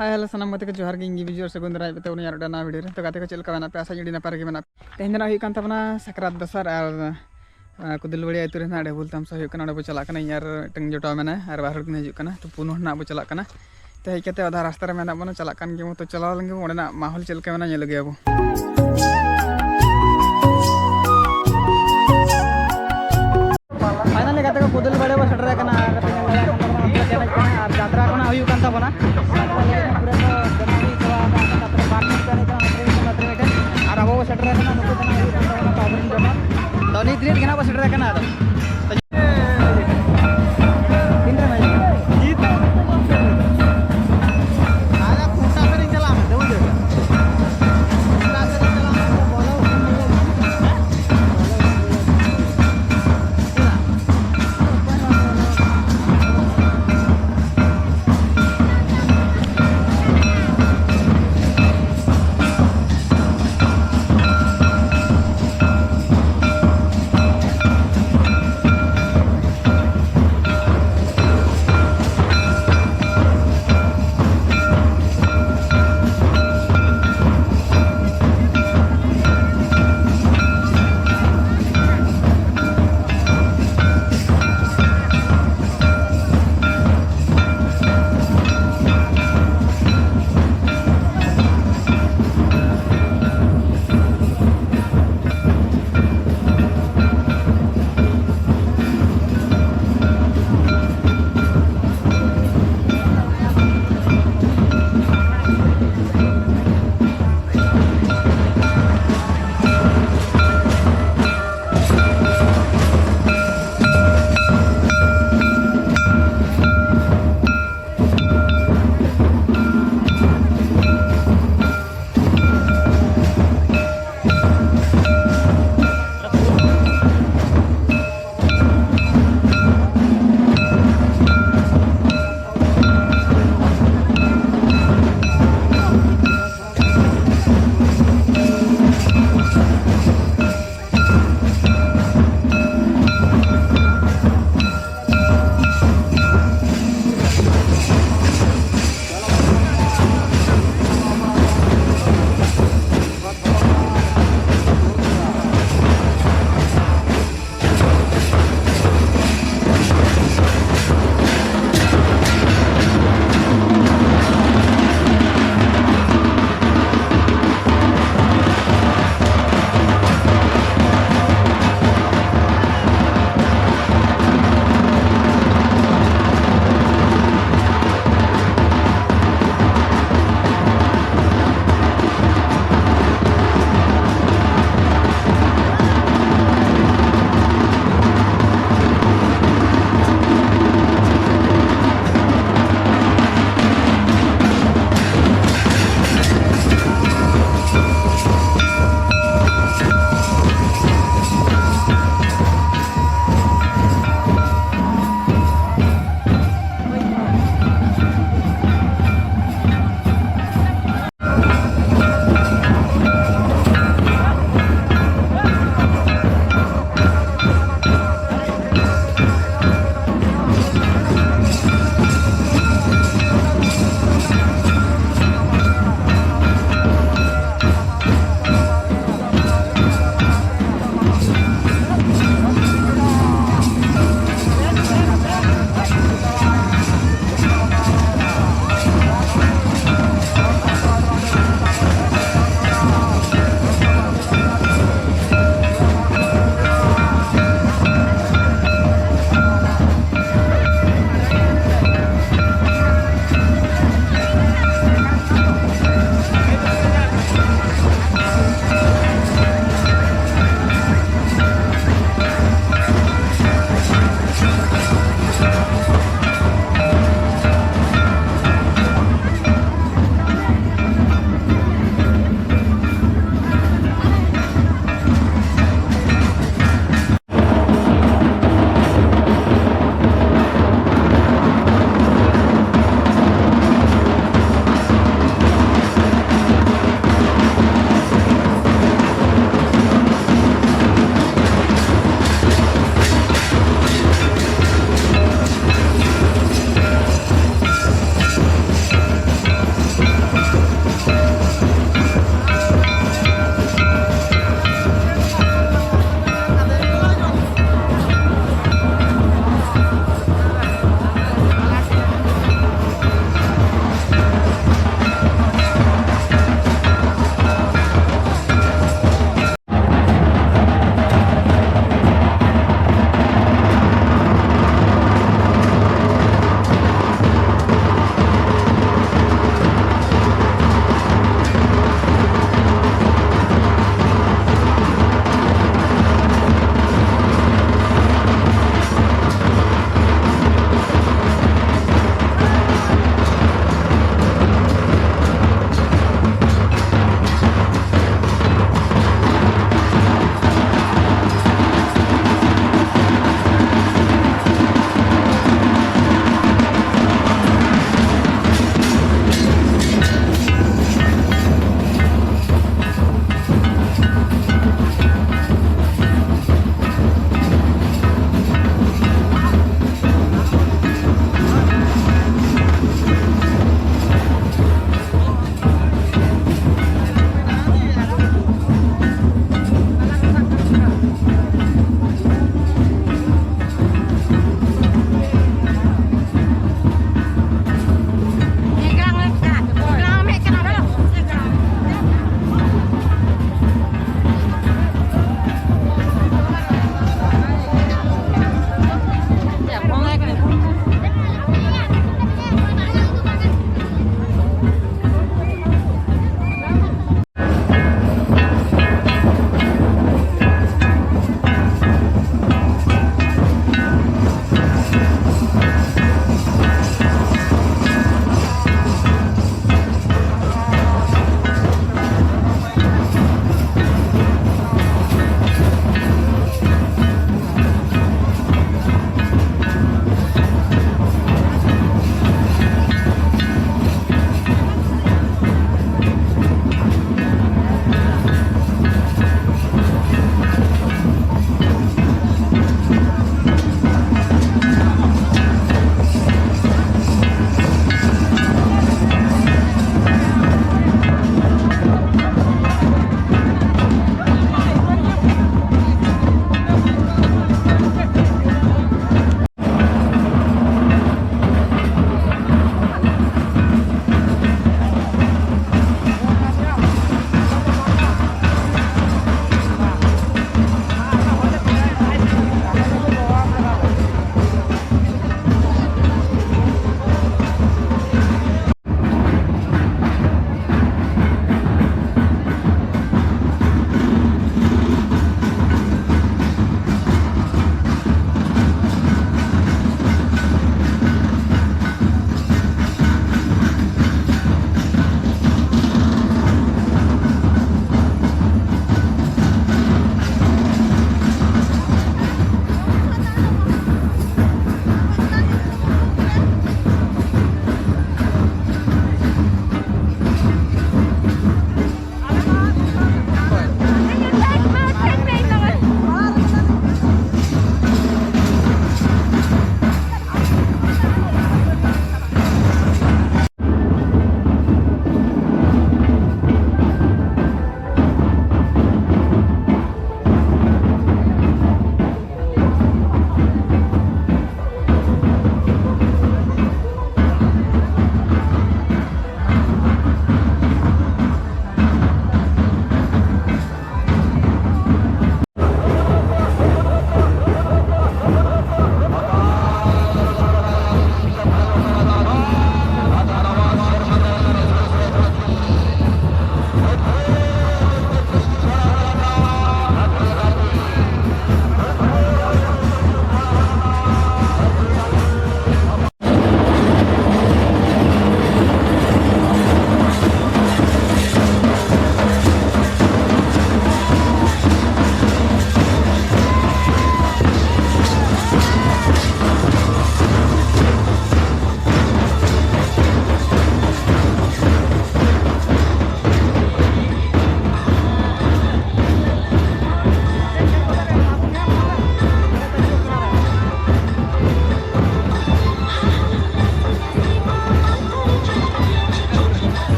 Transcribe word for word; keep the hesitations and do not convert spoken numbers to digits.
Hi hello ᱥᱟᱱᱟᱢ ᱜᱟᱛᱮ ᱠᱚ, ᱡᱚᱦᱟᱨ ᱜᱮ᱾ ᱤᱧ ᱜᱮ ᱵᱤᱡᱩ ᱟᱨ ᱥᱟᱹᱜᱩᱱ ᱫᱟᱨᱟᱭ ᱯᱮ ᱛᱟᱵᱚᱱᱟ ᱟᱨ ᱢᱤᱫᱴᱟᱝ ᱱᱟᱣᱟ ᱵᱷᱤᱰᱤᱭᱳ ᱨᱮ᱾ ᱛᱚ ᱜᱟᱛᱮ ᱠᱚ, ᱪᱮᱫ ᱞᱮᱠᱟ ᱢᱮᱱᱟᱜ ᱯᱮ? ᱟᱥᱟ ᱟᱹᱰᱤ ᱱᱟᱯᱟᱭ ᱨᱮᱜᱮ ᱢᱮᱱᱟᱜ ᱯᱮ᱾ ᱛᱮᱦᱮᱧ ᱫᱚ ᱱᱟᱜ ᱦᱩᱭᱩᱜ ᱠᱟᱱ ᱛᱟᱵᱚᱱᱟ ᱥᱟᱠᱨᱟᱛ ᱫᱚᱥᱟᱨ ᱟᱨ ᱟᱨ ᱠᱩᱫᱩᱞ ᱵᱟᱲᱤ ᱟᱹᱛᱩ ᱨᱮ ᱱᱟᱜ ᱰᱷᱮᱵᱩᱞ ᱛᱟᱢᱥᱟ ᱦᱩᱭᱩᱜ ᱠᱟᱱᱟ᱾ ᱚᱸᱰᱮ ᱵᱚ ᱪᱟᱞᱟᱜ ᱠᱟᱱᱟ, ᱤᱧ ᱟᱨ ᱢᱤᱫᱴᱟᱝ ᱡᱚᱴᱟᱣ ᱢᱮᱱᱟᱭᱟ ᱟᱨ ᱵᱟᱨ ᱦᱚᱲ ᱠᱤᱱ ᱦᱤᱡᱩᱜ ᱠᱟᱱᱟ᱾ ᱛᱚ ᱯᱩᱱ ᱦᱚᱲ ᱱᱟᱜ ᱵᱚ ᱪᱟᱞᱟᱜ ᱠᱟᱱᱟ᱾ ᱛᱚ ᱦᱮᱡ ᱠᱟᱛᱮ ᱟᱫᱷᱟ ᱨᱟᱥᱛᱟ ᱨᱮ ᱢᱮᱱᱟᱜ ᱵᱚᱱᱟ, ᱪᱟᱞᱟᱜ ᱠᱟᱱ ᱜᱮᱵᱚ᱾ ᱛᱚ ᱪᱟᱞᱟᱣ ᱞᱮᱱ ᱜᱮᱵᱚ, ᱚᱸᱰᱮᱱᱟᱜ ᱢᱟᱦᱚᱞ ᱪᱮᱫ ᱞᱮᱠᱟ ᱢᱮᱱᱟᱜᱼᱟ ᱧᱮᱞ ᱟᱹᱜᱩᱭᱟᱵᱚ᱾ ᱯᱷᱟᱭᱱᱟᱞᱤ ᱜᱟᱛᱮ ᱠᱚ, ᱠᱩᱫᱩᱞ ᱵᱟᱲᱮ ᱵᱚ ᱥᱮᱴᱮᱨ ᱟᱠᱟᱱᱟ᱾ ᱟᱨ ᱜᱟᱛᱮ ᱧᱮᱞ ᱫᱟᱲᱮᱭᱟᱜ ᱠᱟᱱ ᱛᱟᱵᱚᱱᱟ, ᱚᱱᱛᱮ ᱮᱱᱮᱡ ᱠᱟᱱᱟ ᱟᱨ ᱡᱟᱛᱨᱟ ᱠᱚ ᱱᱟᱜ ᱦᱩᱭᱩᱜ ᱠᱟᱱ ᱛᱟᱵᱚᱱᱟ᱾